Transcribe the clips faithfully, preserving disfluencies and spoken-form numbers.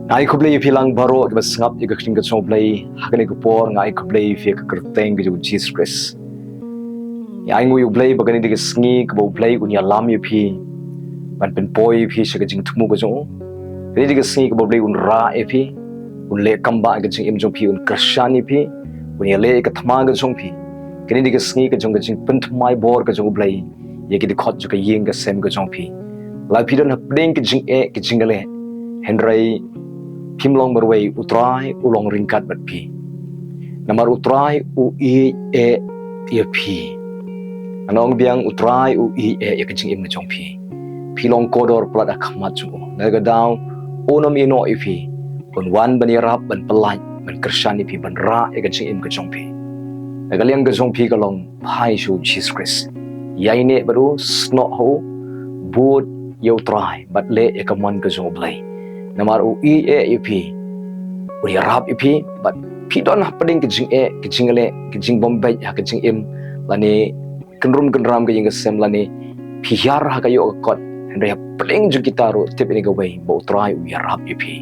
Nga ai khublei ïa phi lang baroh kiba sngap ïa ka ktien ka jong U Blei. Ha kane ka por nga ai khublei ïa phi ha ka kyrteng ka jong U Jisu Khrist. Nga ai nguh ïa U Blei ba kane dei ka sngi kaba U Blei un ïalam ïa phi ban pynpoi ïa phi sha ka jingthmu ka jong u. Kane dei ka sngi kaba U Blei un rah ïa phi, un leh kam ba ka jingim jong phi, un kyrshan ïa phi, un ïaleh ïa ka thma ka jong phi. Kane dei ka sngi ka jong ka jingpynthymmai bor ka jong U Blei ïa ki dkhot jong ka ïing ka sem ka jong phi. La phi don hapdeng ka jingeh ka jingïaleh, hynrei phim long marwei, U Trai u long ryngkat bad phi. Namar U Trai u ïeit eh ïa phi. Ngan ong biang, U Trai u ïeit eh ïa ka jingim ka jong phi. Phi long kordor palat ha khmat jong u. Na ka daw un ym ïehnoh ïa phi, un wan ban ïarap, ban pyllait, ban kyrshan ïa phi, ban rah ïa ka jingim ka jong phi. Na ka liang ka jong phi ka long phai sha U Jisu Khrist. Ïaineh bad u, snoh ha u, bud ïa U Trai bad leh ïa ka mon ka jong U Blei. Namar u ïeit eh ïa phi, u ïarap ïa phi, bad phi don hapdeng ka jingeh ka jingïaleh, ka jingbym beit ha ka jingim, lane kynrum kynram ka ïing ka sem, lane phi hiar ha ka ïoh ka kot, hynrei hapdeng jong kita ruh tip ïa kawei ba U Trai u ïarap ïa phi.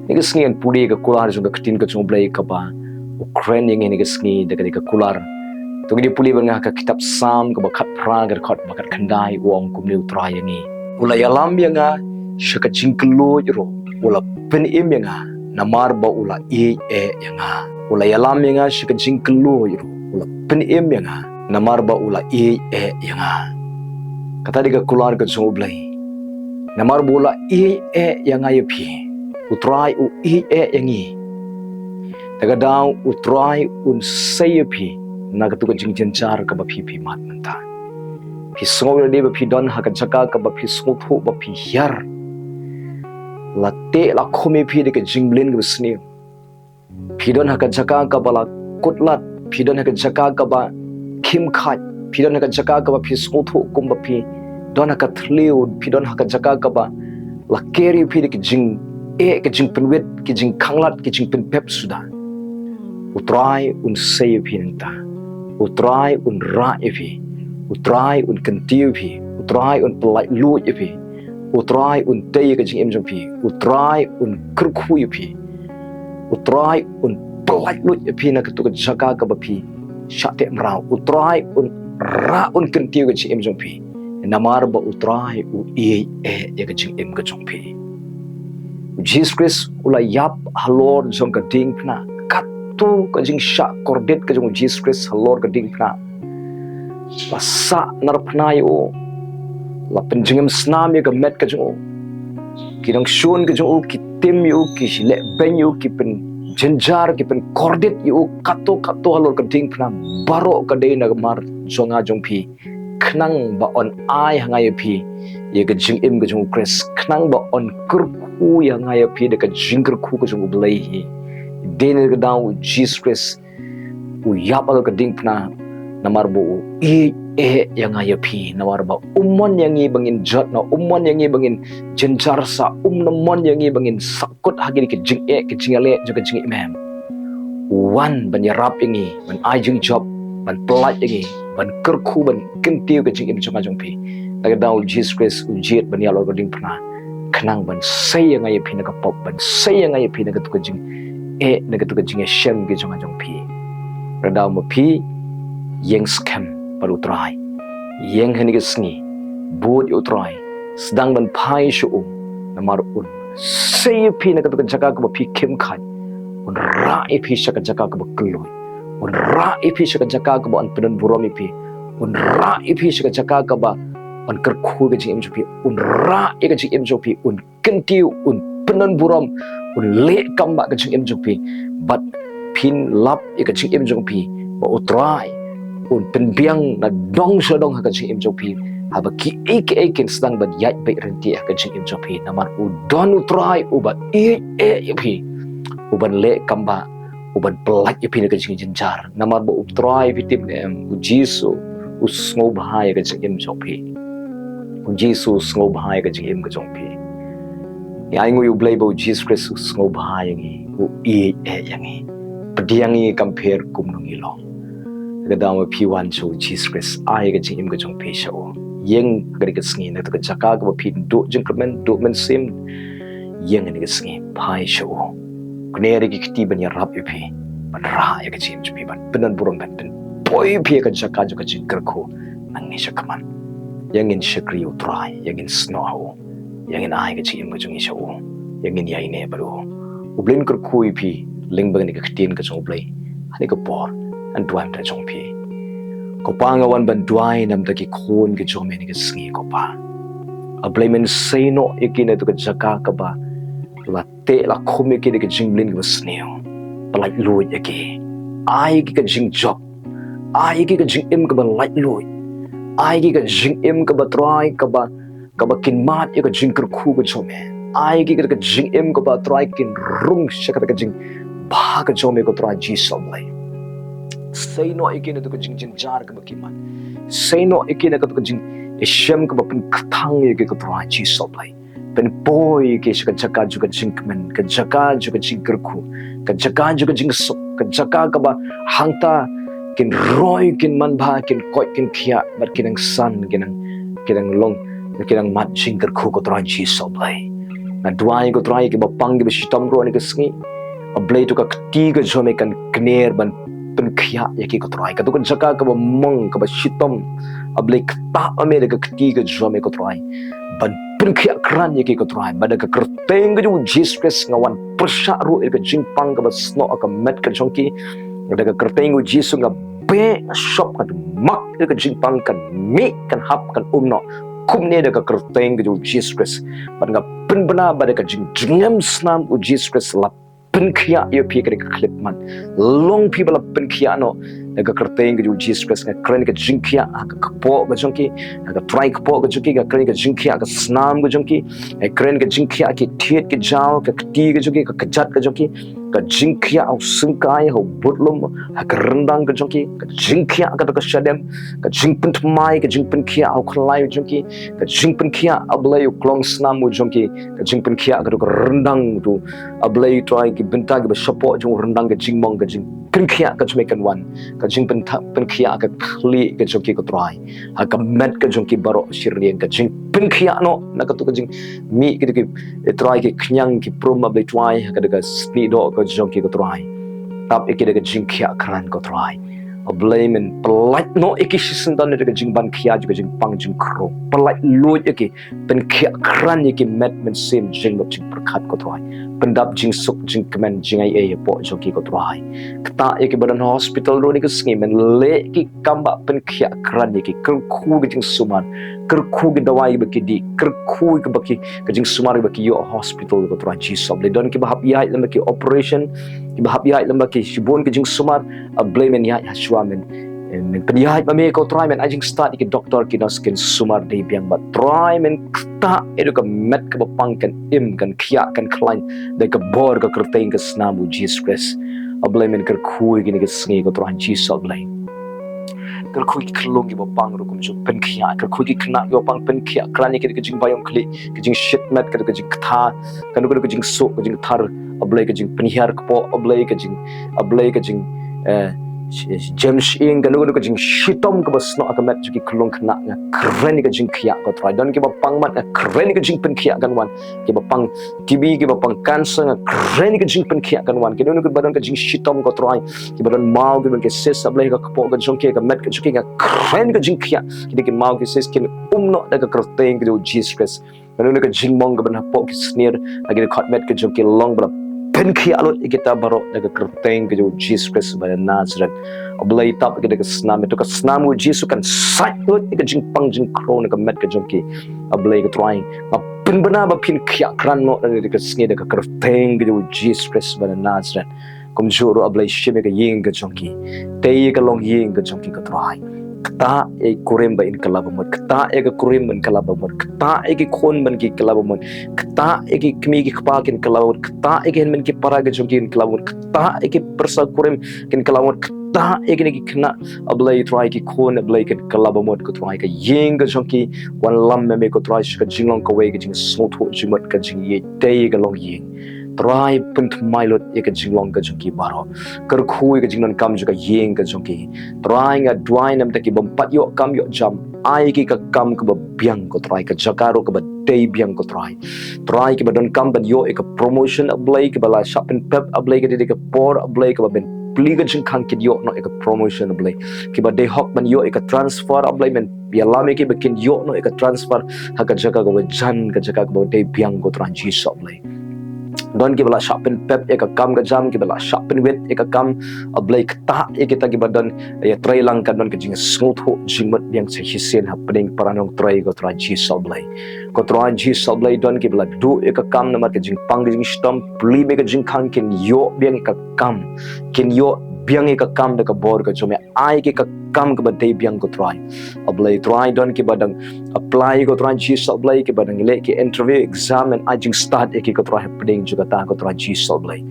Kane ka sngi ngan pule ka kular jong ka ktien ka jong U Blei kaba u kren ïa ngi kane ka sngi da kane ka kular. To ngin ïa pule bad nga ha ka kitab Salm kaba khatphra, ka dkhot ba khatkhyndai, u ong kumne U Trai ïa ngi: U la ïalam ïa nga sha ka jingkylluid ruh, u la pynim ïa nga, namar ba u la ïeit eh ïa nga. U la ïalam ïa nga sha ka jingkylluid ruh, u la pynim ïa nga, namar ba u la ïeit eh ïa nga. Kata dei ka kular ka jong U Blei. Namar ba u la ïeit eh ïa nga ïa phi. U Trai u ïeit eh ïa ngi. Da ka daw U Trai un sei ïa phi na katu ka jingjynjar kaba phi phi mad mynta. Phi sngew lade ba phi don ha ka jaka kaba phi sngewthuh ba phi hiar. La teh la khum ïa phi da ka jingmlien kaba sniew. Phi don ha ka jaka kaba la kut lad, phi don ha ka jaka kaba khim khait, phi don ha ka jaka kaba phi sngewthuh kumba phi don ha ka thliew, phi don ha ka jaka kaba la ker ïa phi da ka jingeh, ka jingpynwit, ka jingkhanglad, ka jingpynpep suda. U Trai un sei ïa phi nangta. U Trai un rah ïa phi. U Trai un kyntiew ïa phi. U Trai un pyllait luid ïa phi. U Trai un tei ïa ka jingim jong phi. U Trai un kyrkhu ïa phi. U Trai un pyllait luid ïa phi na katu ka jaka kaba phi shah teh mraw. U Trai un rah, un kyntiew ïa ka jingim jong phi. Namar ba U Trai u ïeit eh ïa ka jingim ka jong phi. U Jisu Khrist u la ïap halor jong ka diengphna. Katu ka jingshah kordit ka jong U Jisu Khrist halor ka diengphna. La sah narphna ïa u. La pynjngem snam ïa ka met ka jong u. Ki nongshun ka jong u ki tim ïa u, ki leh beiñ ïa u, ki pynjynjar, ki pynkordit ïa u katto katto halor ka diengphna. Baroh ka dei namar jong nga jong phi. Khnang ba un ai ha nga ïa phi ïa ka jingim ka jong U Khrist. Khnang ba un kyrkhu ïa nga ïa phi da ka jingkyrkhu ka jong U Blei hi. Dei na ka daw U Jisu Khrist u ïap halor ka diengphna, namar ba u ïeit eh ïa nga ïa phi, namar ba um mon ïa ngi ba ngin jot noh, um mon ïa ngi ba ngin jynjar sah, um mon ïa ngi ba ngin sahkut ha kine ki jingeh ki jingïaleh jong ka jingim. U wan ban ïarap ïa ngi, ban ai jingjop, ban pyllait ïa ngi, ban kyrkhu, ban kyntiew ka jingim jong nga jong phi. Na ka daw U Jisu Khrist u jied ban ïap halor ka diengphna. Khnang ban sei ïa nga ïa phi na ka pop, ban sei ïa nga ïa phi na katu ka jingeh, na katu ka jingïashem ki jong nga jong phi. Lada ma phi ïeng skhem bad U Trai, ïeng ha kane ka sngi, bud ïa U Trai, sdang ban phai sha u, namar un sei ïa phi na katu ka jaka kaba phi khim khait, un rah ïa phi sha ka jaka kaba kylluid, un rah ïa phi sha ka jaka kaba un pyndon burom ïa phi, un rah ïa phi sha ka jaka kaba un kyrkhu ka jingim jong phi, un rah ïa ka jingim jong phi, un kyntiew, un pyndon burom, un leh kam ba ka jingim jong phi. Bad phin lap ïa ka jingim jong phi ba U Trai un pynbiang na dong sha dong ha ka jingim jong phi. Haba kiei kiei kin sdang ban ïaid beit ryntih ha ka jingim jong phi, namar u don U Trai uba ïeit eh ïa phi, uban leh kam ba, uban pyllait ïa phi na ka jingjynjar. Namar ba U Trai, phi tip ne em, U Jisu u sngewbha ïa ka jingim jong phi. U Jisu u sngewbha ïa ka jingim ka jong phi. Ngi ai nguh ïa U Blei ba U Jisu Khrist u sngewbha ïa ngi, u ïeit eh ïa ngi. Pdiang ïa ngi kam pher kumno ngi long. Ka daw ma phi wan sha U Jisu Khrist, ai ka jingim ka jong phi sha u. Ïeng ha kane ka sngi na katu ka jaka kaba phi duh jingkyrmen, duh mynsiem. Ïa ngin ïa ka sngi phai sha u. Kner ïa ki kti ban ïarap ïa phi, ban rah ïa ka jingim jong phi, ban pyndon burom, ban pynpoi phi ïa ka jaka jong ka jingkyrkhu nangne sha khmat. Ïa ngin shakri ïa u Trai, ïa ngin snoh ha u, ïa ngin ai ka jingim ka jong ngi sha u, ïa ngin ïaineh bad u. U Blei un kyrkhu ïa phi lyngba kane ka ktien ka jong u Blei ha kane ka por. Ngan duwai namar jong phi. Ko Pa, nga wan ban duwai namar ki khun ki jong me ha kane ka sngi, ko Pa. A Blei, men sei noh ïa ki na katu ka jaka kaba la teh la khum ïa ki da ka jingmlien kaba sniew. Pyllait luid ïa ki. Ai ïa ki ka jingjop. Ai ïa ki ka jingim kaba laitluid. Ai ïa ki ka jingim kaba Trai kaba, kaba kin mad ïa ka jingkyrkhu ka jong me. Ai ïa ki ka jingim kaba Trai kin rung sha kata ka jingbha ka jong me, ko Trai Jisu Blei. Sei noh ïa ki na katu ka jingjynjar kaba ki mad. Sei noh ïa ki na katu ka jingïashem kaba pynkthang ïa ki, ko Trai Jisu Blei. Pynpoi ïa ki sha ka jaka jong ka jingkmen, ka jaka jong ka jingkyrkhu, ka jaka jong ka jingsuk, ka jaka kaba hangta kin roi, kin manbha, kin koit, kin khiah, bad kin nang san, kin nang, kin nang long, kin nang mad jingkyrkhu, ko Trai Jisu Blei. Nga duwai, ko Trai, kiba pang kiba shitom ruh ha kane ka sngi, A Blei, to ka kti ka jong me kan kner ban pynkhiah ïa ki, ko Trai. Katu ka jaka kaba mong kaba shitom, A Blei, ktah ma me da ka kti ka jong me, ko Trai, ban pynkhiah krat ïa ki, ko Trai, bad da ka kyrteng ka jong u Jisu Khrist nga wan pyrshah ruh ïa ka jingpang kaba snoh ha ka met ka jong ki. Da ka kyrteng u Jisu nga beh shop, nga mat ïa ka jingpang kan mih, kan hap, kan um noh kumne da ka kyrteng ka jong u Jisu Khrist. Bad nga pynbna ba da ka jingjngem snam u Jisu Khrist la pynkhiah ïa phi ha kane ka khyllipmat. Long phi ba la pynkhiah noh da ka kyrteng ka jong u Jisu Khrist. Nga kren ka jingkhiah ha ka kpoh ka jong ki, ha ka trai kpoh ka jong ki, nga kren ka jingkhiah ha ka snam ka jong ki, nga kren ka jingkhiah ha ki thied ki jaw, ka kti ka jong ki, ka kjat ka jong ki, ka jingkhiah ha u syngkai, ha u budlum, ha ka ryndang ka jong ki, ka jingkhiah ha katu ka shadem, ka jingpynthymmai, ka jingpynkhiah ha u khyllai u jong ki, ka jingpynkhiah, A Blei, u klong snam u jong ki, ka jingpynkhiah ha katu ka ryndang tu. A Blei Trai, ki bynta kiba shapoh jong u ryndang, ka jingmong, ka jingpynkhiah ka jong me kan wan, ka jingpyntha-, pynkhiah ha ka khlieh ka jong ki, ko Trai, ha ka met ka jong ki baroh shi rynïeng, ka jingpynkhiah noh na katu ka jingmih katu ki, eh, Trai, ki khñiang ki prum, A Blei Trai, ha katu ka snieh doh ka jong ki, ko Trai. Tap ïa ki da ka jingkhiah krat, ko Trai. A Blei, men pyllait noh ïa ki shisyndon da ka jingban khia jong ka jingpang jingkhrew. Pyllait luid ïa ki, pynkhiah krat ïa ki met mynsiem, jingmut jingpyrkhat, ko Trai. Pyndap jingsuk jingkmen jingaiei hapoh jong ki, ko Trai. Ktah ïa ki ba don ha hospital ruh ha kane ka sngi, men leh ki kam ba pynkhiah krat ïa ki, kyrkhu ka jingsumar, kyrkhu ki dawai ba ki dih, kyrkhu ka ba ki, ka jingsumar ba ki ïoh ha hospital, ko Trai Jisu. Blei, don ki ba hap ïaid lem bad ki operation, ki ba hap ïaid lem bad ki shibun ki jingsumar, A Blei, men ïaid ha shuwa, men, men pynïaid ma me, ko Trai, men ai jingstad ïa ki doktor, ki nurse, kin sumar dei biang, bad Trai, men ktah ïa ka met kaba pang kan im, kan khiah, kan khlaiñ da ka bor ka kyrteng ka snam u Jisu Khrist. A Blei, men kyrkhu ïa ki ha kane ka sngi, ko Trai Jisu, A Blei. Kyrkhu ïa ki khyllung kiba pang ruh kumjuh, pynkhiah, kyrkhu ïa ki khynnah kiba pang, pynkhiah krat ïa ki da ka jingbaïong khlieh, ka jingshit met, ka, ka jingkthar, kano kano ka jingsuk, ka jingkthar, A Blei, ka jingpynhiar kpoh, A Blei, ka jing, A Blei, ka jing, eh, sh-, sh-, jem shyieng, kano kano ka jingshitom kaba snoh ha ka met jong ki khyllung khynnah, nga kren ïa ka jingkhiah, ko Trai. Don kiba pang mat, nga kren ïa ka jingpynkhiah kan wan. Kiba pang T B, kiba pang cancer, nga kren ïa ka jingpynkhiah kan wan. Kino kino kiba don ka jingshitom, ko Trai, kiba don maw, kiba don ki cyst, A Blei, ha ka kpoh ka jong ki, ka met ka jong ki, nga kren ïa ka jingkhiah. Kino ki maw, ki cyst, kin um noh da ka kyrteng ka jong u Jisu Khrist. Kano kano ka jingmong kaba don hapoh ki snier, ha ki dkhot met ka jong ki, long ba la pynkhiah lut ïa kita baroh da ka kyrteng ka jong u Jisu Khrist ba na Nasareth. A Blei, tap ïa ki da ka snam, ïa ka snam u Jisu kan sait lut ïa ka jingpang jingkhrew na ka met ka jong ki. A Blei, ko Trai, nga pynbna ba phin khiah krat noh ha kane ka sngi da ka kyrteng ka jong u Jisu Khrist ba na Nasareth. Kumjuh ruh, A Blei, shim ïa ka ïing ka jong ki. Tei ïa ka longïing ka jong ki, ko Trai. Ktah ïa ka kurim ba kin kylla bamut. Ktah ïa ka kurim ban kylla bamut. Ktah ïa ki khun ban kin kylla bamut. Ktah ïa ki kmie ki kpa kin kylla bamut. Ktah ïa ki hynmen ki para ka jong ki kin kylla bamut. Ktah ïa ki pyrsa kurim kin kylla bamut. Ktah ïa kine ki khynnah, A Blei Trai, ki khun, A Blei, kin kylla bamut, ko Trai. Ka ïing ka jong ki, wanlam ma me, ko Trai, sha ka jinglong kawei ka jingsngewthuh jingmut, ka jingïeit, tei ïa ka longïing. Trai, pynthymmai lut ïa ka jinglong ka jong ki baroh. Kyrkhu ïa ka jingdonkam jong ka ïing ka jong ki. Trai, nga duwai namar ki bym pat ïoh kam ïoh jam, ai ki ka kam kaba biang, ko Trai, ka jaka ruh kaba dei biang ko Trai. Trai kiba donkam ban ïoh ïa ka promotion A Blei, kiba la shah pynpep A Blei, ka dei ka por A Blei, kiba ban plie ka jingkhang kin ïoh noh ïa ka promotion A Blei. Kiba dei hok ban ïoh ïa ka transfer A Blei, men ïalam ïa ki ba kin ïoh noh ïa ka transfer ha ka jaka kaba jan, ka jaka kaba dei biang ko Trai Jisu A Blei. Don kiba la shah pynpep ïa ka kam ka jam, kiba la shah pynwit ïa ka kam A Blei, ktah ïa kita kiba don ïa trei lang, kan don ka jingsngewthuh jingmut biang sa shisien hapdeng para nongtrei ko Trai Jisu A Blei. Ko Trai Jisu A Blei, don kiba la duh ïa ka kam namar ka jingpang ka jingshitom, plie me ka jingkhang kin ïoh biang ïa ka kam, kin ïoh biang ïa ka kam da ka bor ka jong me. Ai ki ka kam kaba dei biang ko Trai. A Blei Trai, don kiba dang apply ko Trai Jisu A Blei, kiba dang leh ki interview exam, men ai jingstad ïa ki ko Trai hapdeng jong kata ko Trai Jisu A Blei.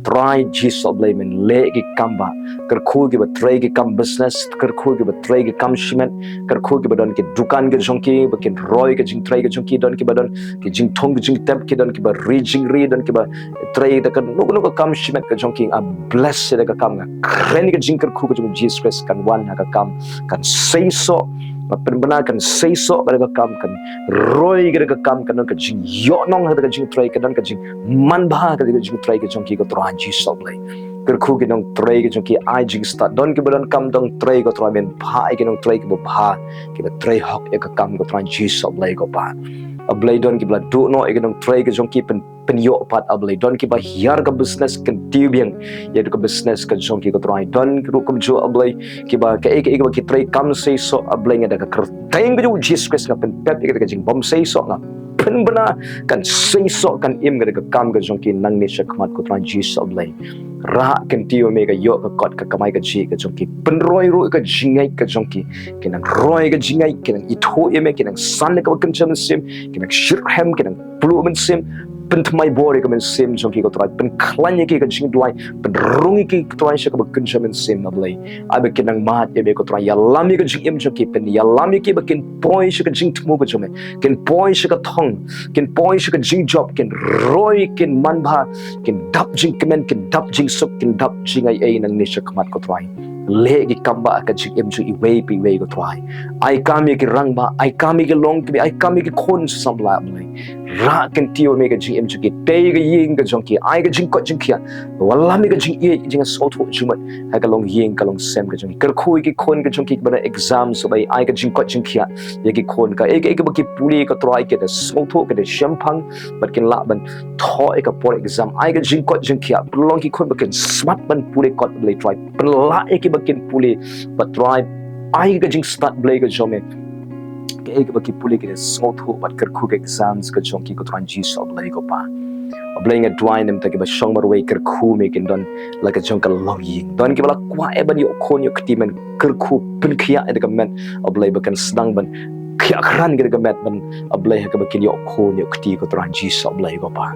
Trai Jisu A Blei, men leh ki kam ba, kyrkhu kiba trei ki kam business, kyrkhu kiba trei ki kam shimet, kyrkhu kiba don ki dukan ka jong ki ba kin roi ka jingtrei ka jong ki, don kiba don ki jingthung ki jingtep, ki don kiba ri jingri, don kiba trei da kano kano ka kam shimet ka jong ki. Nga bless ïa ka kam, nga kren ka jingkyrkhu ka jong Jisu Khrist kan wan ha ka kam, kan seisoh, nga pynbna kan seisoh ka da ka kam, kan roi ka da ka kam, kan don ka jingïohnong ha ka da ka jingtrei, kan don ka jingmanbha ha ka da ka jingtrei ka jong ki ko Trai Jisu A Blei. Kyrkhu ki nongtrei ka jong ki, ai jingstad, don kiba donkam nongtrei ko Trai, men phah ïa ki nongtrei kiba bha, kiba trei hok ïa ka kam ko Trai Jisu A Blei ko Pa. A Blei, don kiba la duh noh ïa ki nongtrei ka jong ki, pyn pynïoh pat A Blei. Don kiba hiar ka business, kyntiew biang ïa ka business ka jong ki ko Trai. Don ruh kumjuh A Blei kiba kaei kaei kiba ki trei kam seisoh A Blei, nga da ka kyrteng ka jong Jisu Khrist nga pynpep ïa ka jingbym seisoh, nga pynbna kan seisoh kan im ka da ka kam ka jong ki nangne shakhmat ko Trai Jisu A Blei. Rah, kyntiew me ka ïoh ka kot ka kamai kajih ka jong ki. Pynroi ruh ka jingngeit ka jong ki. Ki nang roi ka jingngeit, ki nang ithuh ïa me, ki nang san ïa kaba kynja mynsiem, ki nang shitrhem, ki nang pluh mynsiem, pynthymmai bor ïa ka mynsiem jong ki ko Trai, pynkhlaiñ ïa ki ka jingduwai, pynrung ïa ki ko Trai sha kaba kynja mynsiem A Blei. Ai ba kin nang mad ïa me ko Trai, ïalam ïa ka jingim jong ki, pynïalam ïa ki ba kin poi sha ka jingthmu ka jong me, kin poi sha ka thong, kin poi sha ka jingjop, kin roi, kin manbha, kin dap jingkmen, kin dap jingsuk, kin dap jingai ei nangne shakhmat ko Trai. Leh ki kam ba ha ka jingim jong iwei pa iwei ko Trai. Ai kam ïa ki rangbah, ai kam ïa ki longkmie, ai kam ïa ki khun samla A Blei. Rah, kyntiew me ka jingim jong ki, tei ka ïing ka jong ki, ai ka jingkoit jingkhiah, wallam ïa ka jingïeit, jingsngewthuh jingmut ha ka longïing ka longsem ka jong ki. Kyrkhu ïa ki khun ka jong ki kiba na exam, subai ai ka jingkoit jingkhiah ïa ki khun, kaei kaei kaba ki pule ko Trai, ki da sngewthuh, ki da shemphang bad kin lah ban thoh ïa ka por exam. Ai ka jingkoit jingkhiah, pynlong ki khun ba kin smat ban pule kot Blei Trai, pynlah ïa ki ba kin pule bad Trai, ai ka jingstad Blei ka jong me. Kaei kaba ki pule ki da sngewthuh bad kyrkhu ka exams ka jong ki ko Trai Jisu A Blei ko Pa. A Blei, nga duwai na bynta kiba shong marwei, kyrkhu me kin don la ka jong ka longïing. Don kiba la kwah eh ban ïoh khun ïoh kti, men kyrkhu pynkhiah ïa ka met A Blei ba kan sdang ban khiah kyrhai ïa ka met ban A Blei ha kaba kin ïoh khun ïoh kti ko Trai Jisu A Blei ko Pa.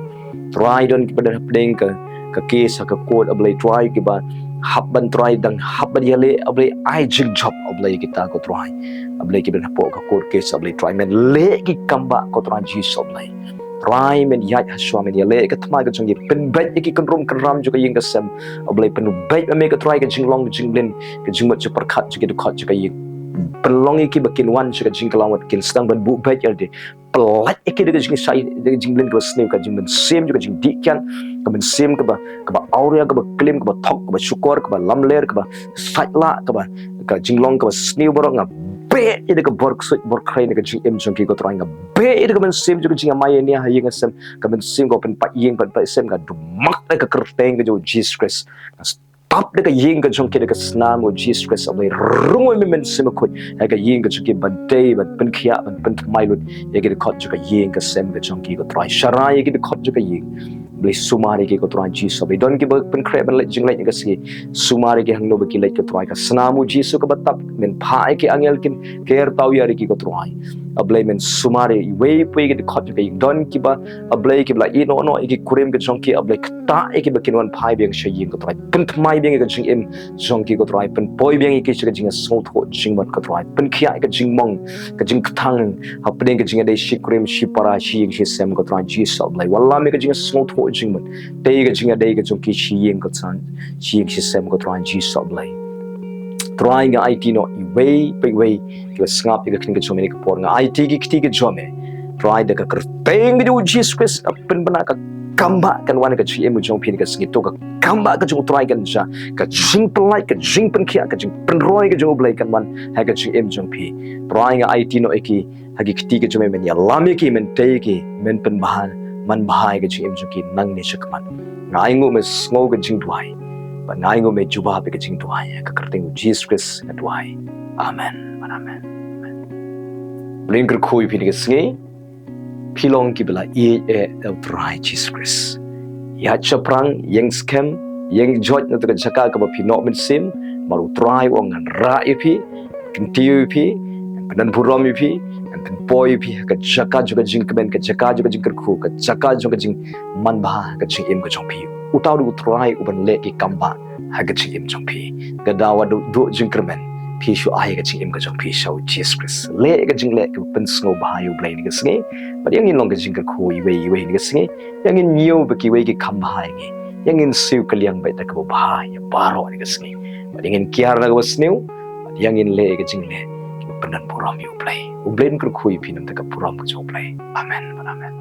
Trai, don kiba don hapdeng ka, ka case ha ka court A Blei Trai, kiba hap ban Trai dang hap ban ïaleh A Blei, ai jingjop A Blei kita ko Trai. A Blei kiba don hapoh ka court case A Blei Trai, men leh ki kam ba ko Trai Jisu A Blei. Trai, men ïaid ha shuwa, men ïaleh ka thma ka jong ki, pynbeit ïa ki kynrum kynram jong ka ïing ka sem A Blei, pynbeit ma me ko Trai ka jinglong ka jinglin, ka jingmut jingpyrkhat jong ki, dkhot jong ka ïing. Pynlong ïa ki ba kin wan sha ka jingkylla wat, kin sdang ban buh beit ïa lade. Pyllait ïa ki da ka jingshai, da ka jinglin kaba sniew, ka jingmynsiem jong ka jingdih kiad, ka mynsiem kaba, kaba awria, kaba klim, kaba thok, kaba shukor, kaba lamler, kaba sait lah, kaba, ka jinglong kaba sniew baroh. Nga beh ïa da ka bor ksuid bor khrei na ka jingim jong ki ko Trai. Nga beh ïa da ka mynsiem jong ka jingamai ïa nia ha ïing ha sem, ka mynsiem kaba pynpait ïing pynpait sem, nga dumak da ka kyrteng ka jong u Jisu Khrist. Nga tap da ka ïing ka jong ki da ka snam u Jisu Khrist A Blei. Rung ïa me Mynsiem Bakhuid ha ka ïing ka jong ki, ban tei, ban pynkhiah, ban pynthymmai lut ïa ki dkhot jong ka ïing ka sem ka jong ki ko Trai. Sharai ïa ki dkhot jong ka ïing. Blei, sumar ïa ki ko Trai Jisu A Blei. Don kiba pynkhreh ban leit jingleit ïa ka sngi, sumar ïa ki hangno ba ki leit ko Trai. Ka snam u Jisu kaba tap, men phah ïa ki angel kin ker tawiar ïa ki ko Trai. A Blei, men sumar ïa iwei pa iwei ki dkhot jong ka ïing. Don kiba, A Blei, kiba la ïehnoh noh ïa ki kurim ka jong ki, A Blei, ktah ïa ki ba kin wan phai biang sha ïing ko Trai. Pynthymmai biang ïa ka jingim jong ki ko Trai, pynpoi biang ïa ki sha ka jingsngewthuh jingmut ko Trai. Pynkhiah ïa ka jingmong, ka jingkthang hapdeng ka jingïadei shi kurim shi para, shi ïing shi sem ko Trai Jisu A Blei. Wallam ïa ka jingsngewthuh jingmut. Tei ïa ka jingïadei ka jong ki shi ïing ko Trai, shi ïing shi sem ko Trai Jisu A Blei. Trai, nga aiti noh iwei pa iwei kiba sngap ïa ka ktien ka jong me ha kane ka por. Nga aiti ki kti ka jong me Trai, da ka kyrteng ka jong u Jisu Khrist, ka pynbna ka kam ba kan wan ha ka jingim ka jong phi ha ka sngi. To ka kam ba ka jong u Trai kan jia, ka jingpynlait, ka jingpynkhiah, ka jingpynroi ka jong u Blei kan wan ha ka jingim jong phi. Trai, nga aiti noh ïa ki ha ki kti ka jong me, men ïalam ïa ki, men tei ïa ki, men pynbha, manbha ïa ka jingim jong ki nangne shakhmat. Nga ainguh me sngew ka jingduwai, bad nga ainguh me jubab ïa ka jingduwai, ha ka kyrteng u Jisu Khrist nga duwai. Amen. Amen. Amen. Blei un kyrkhu ïa phi ha ka sngi. Phi long kiba la ïeit eh da u Trai Jisu Khrist. Ïaid shaphrang, ïeng skhem, ïeng joit na ka jaka kaba phi noh mynsiem, namar u Trai u ong, ngan rah ïa phi, kyntiew ïa phi, ngan pyndonburom ïa phi, ngan pynpoi ïa phi ha ka jaka jong ka jingkmen, ka jaka jong ka jingkyrkhu, ka jaka jong ka jingmanbha ha ka jingim ka jong phi. Uta u dei u Trai uban leh ki kam ba ha ka jingim jong phi. Ka daw ba duh, duh jingkyrmen, phi shu ai ka jingim ka jong phi sha u Jisu Khrist. Leh ka jingleh kaba pynsngewbha ïa u Blei ha ka sngi. Bad ïa ngin long ka jingkyrkhu iwei iwei ha ka sngi. Ïa ngin ñiew bad kiwei ki kam bha ïa ngi. Ïa ngin siew kylliang bad da kaba bha ïa baroh ha ka sngi. Bad ïa ngin kiar na kaba sniew. Bad ïa ngin leh ka jingleh kaba pyndonburom ïa u Blei. U Blei un kyrkhu ïa phi na ka bynta ka burom ka jong u Blei. Amen. Amen.